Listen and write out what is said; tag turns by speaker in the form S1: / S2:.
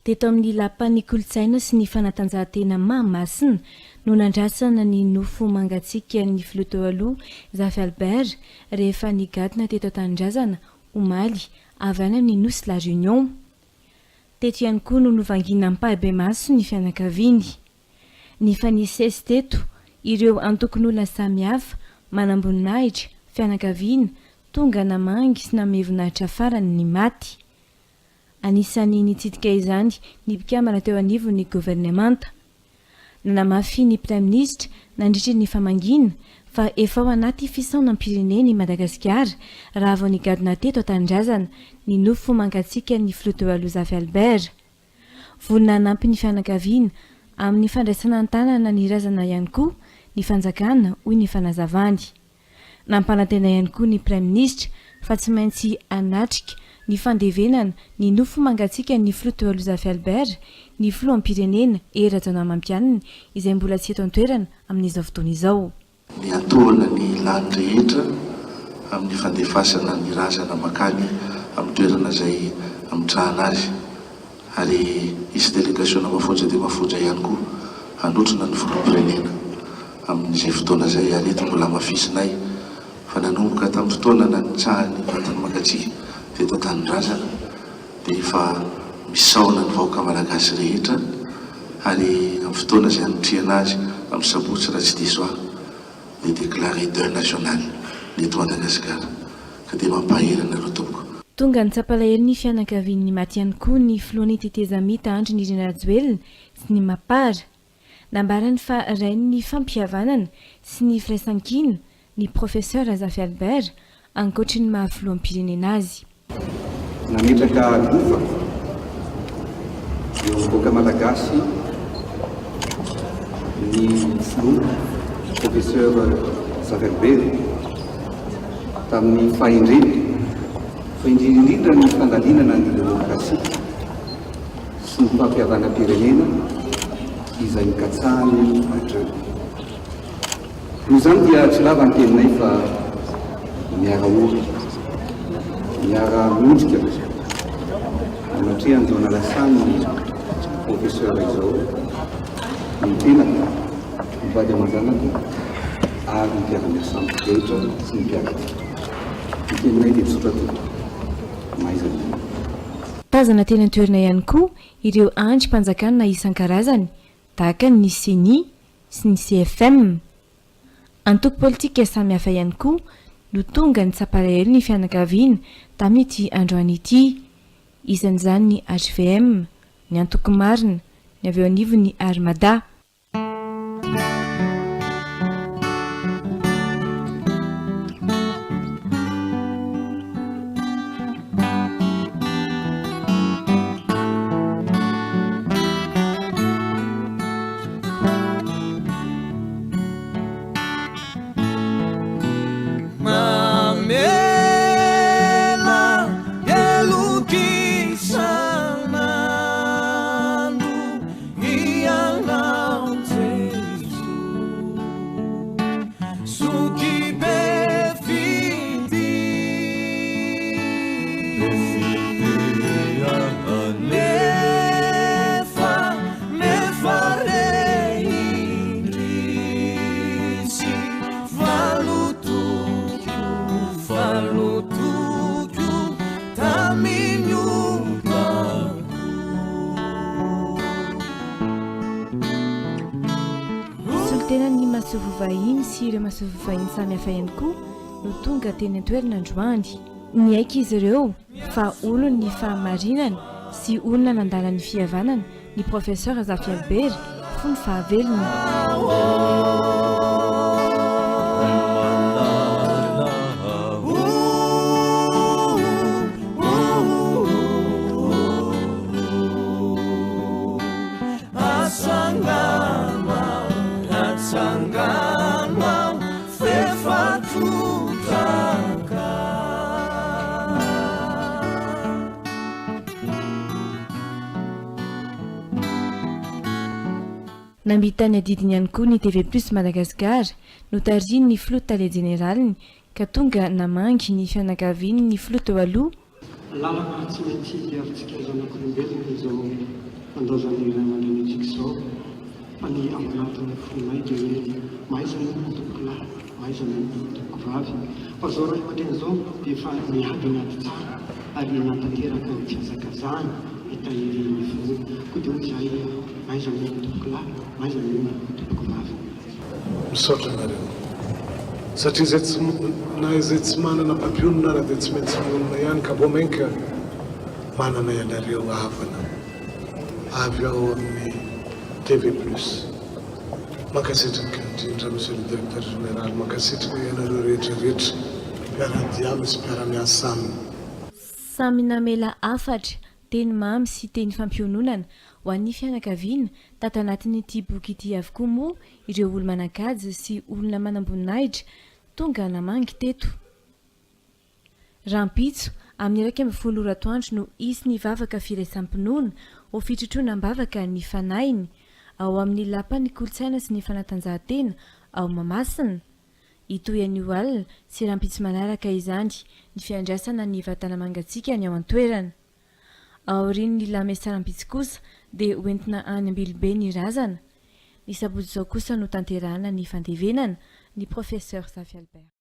S1: Teto amin'ny Lapan'ny Kolontsaina sy ny Fanatanjahantena Mahamasina no nandrasana ny nofo mangatsiakan'ny filoha teo aloha Zafy Albert rehefa nigadona teto an-tanindrazana omaly avy any amin'ny Nosy La Réunion. Teto ihany koa no novangiana ampahibemaso ny fianakaviany. Nifanisesy teto ireo antokon'olona samihafa, manamboninahitra, fianakaviana, tonga namangy sy nanome voninahitra farany ny maty. Anisan'ny nitsidika izany ny mpikambana teo anivon'ny governemanta. Nanamafy ny Praiminisitra nandritry ny famangiana fa efa ao anaty fisaonam-pirenena i Madagasikara raha vao nigadona teto an-tanindrazana ny nofo mangatsiakan'ny filoha teo aloha Zafy Albert. Vonona hanampy ny fianakaviana amin'ny fandraisana an-tanana ny razana ihany koa ny fanjakana, hoy ny fanazavany. Nampanantena ihany koa ny Praiminisitra fa tsy maintsy hanatrika ny fandevenana ny nofo mangatsiakan'ny filoha teo aloha Zafy Albert ny filoham-pirenena Hery Rajaonarimampianina izay mbola tsy eto an-toerana amin'izao fotoana izao.
S2: Niantohana ny lany rehetra amin'ny fandefasana ny razana mankany amin'ny toerana izay amitrahana azy ary hisy delegasiona mafonja dia mafonja ihany koa hanotrona ny filoham-pirenena amin'izay fotoana izay ary eto mbola hamafisinay fa nanomboka tamin'ny fotoana nanitsahan'ny vatany mangatsiaka teto an-tanindrazana dia efa misaona ny vahoaka malagasy rehetra ary amin'ny fotoana izay hanotrihana azy amin'ny sabotsy raha tsy diso aho dia déclaré deuil national ny eto Madagasikara ka dia mampahery anareo tompoko.
S1: Tonga nitsapalahelo ny fianakavian'ny maty ihany koa ny filohan'ny tetezamita Andry Nirina Rajoelina sy ny Mapar. Nambarany fa rain'ny fampihavanana sy ny firaisankina ny Professeur Zafy Albert, ankoatry ny maha filoham-pirenena azy.
S3: Nametraka lova eo amin'ny vahoaka malagasy ny filoha Professeur Zafy Albert tamin'ny fahendreny fa indrindra indrindra ny fandalinana ny demokrasia. sy ny fampihavanam-pirenena izay nokatsahiny hatrany. Noho izany dia tsy lava ny teninay fa miara-ory, miara-miondrika anatrehan'izao nalasan'ny Professeur izao ny tenako, ny vady aman-janako ary ny mpiara-miasa amiko rehetra sy ny mpiara-dia. Ny teninay dia tsotra tokoa, mahaizana.
S1: Tazana teny an-toerana ihany koa ireo andrim-panjakana isan-karazany tahaka ny Ceni sy ny CFM. Antoko politika samihafa ihany koa no tonga nitsapalahelo ny fianakaviana tamin'ity androany ity. Isan'izany ny hvm, ny Antoko Marina, ny avy eo anivon'ny Armada. Solontenan'ny masoivoho vahiny sy ireo masoivoho vahiny samihafa ihany koa no tonga teny an-toerana androany. Niaiky izy ireo fa olon'ny fahamarinana sy olona nandala ny fihavanana ny Professeur Zafy Albert fony fahavelony. Nampita ny adidiny ihany koa ny TV Plus Madagascar, notarihin'ny filoha tale jeneraliny, ka tonga namangy ny fianakavian'ny filoha teo aloha,
S4: Lalana tsy mety hidiavintsika zanak'olombelona izao. Fandaozan'ny ray aman-dreny antsika izao fa ny ao anatin'ny fonay dia hoe mahaiza mionona tompokolahy, mahaiza mionona tompokovavy. Fa izao ray aman-dreny izao dia efa niady ny ady tsara ary nanatanteraka ny fihazakazahana hitahiry ny finoana. Koa dia hoy izahay hoe mahaiza mionona tompokolahy, mahaiza mionona tompokovavy.
S5: Misaotra anareo. Satria izay tsy na izay tsy manana mpampionona ara dia tsy maintsy mionona ihany ka vao mainka manana ianareo havana avy ao amin'ny TV plus. Mankasitraka indrindra Monsieur le Directeur Général, mankasitraka ianareo rehetra rehetra mpiara-dia aminy sy mpiara-miasa aminy.
S1: Samy namela hafatra, teny mamy sy teny fampiononana ho an'ny fianakaviana tato anatin'ity boky ity avokoa moa ireo olo-manan-kaja sy olona manam-boninahitra tonga namangy teto. Rahampitso, amin'ny 11 ora atoandro no hisy ny vavaka firaisam-pinoana ho fitrotroana am-bavaka ny fanahiny, ao amin'ny Lapan'ny kolontsaina sy ny fanatanjahantena ao Mahamasina. Hitohy anio alina sy rahampitso manaraka izany ny fiandrasana ny vatana mangatsiakany ao an-toerana. Aorian'ny lamesa rahampitso kosa dia hoentina any Ambilobe ny razana. Ny sabotsy izao kosa no tanterahana ny fandevenana ny Professeur Zafy Albert.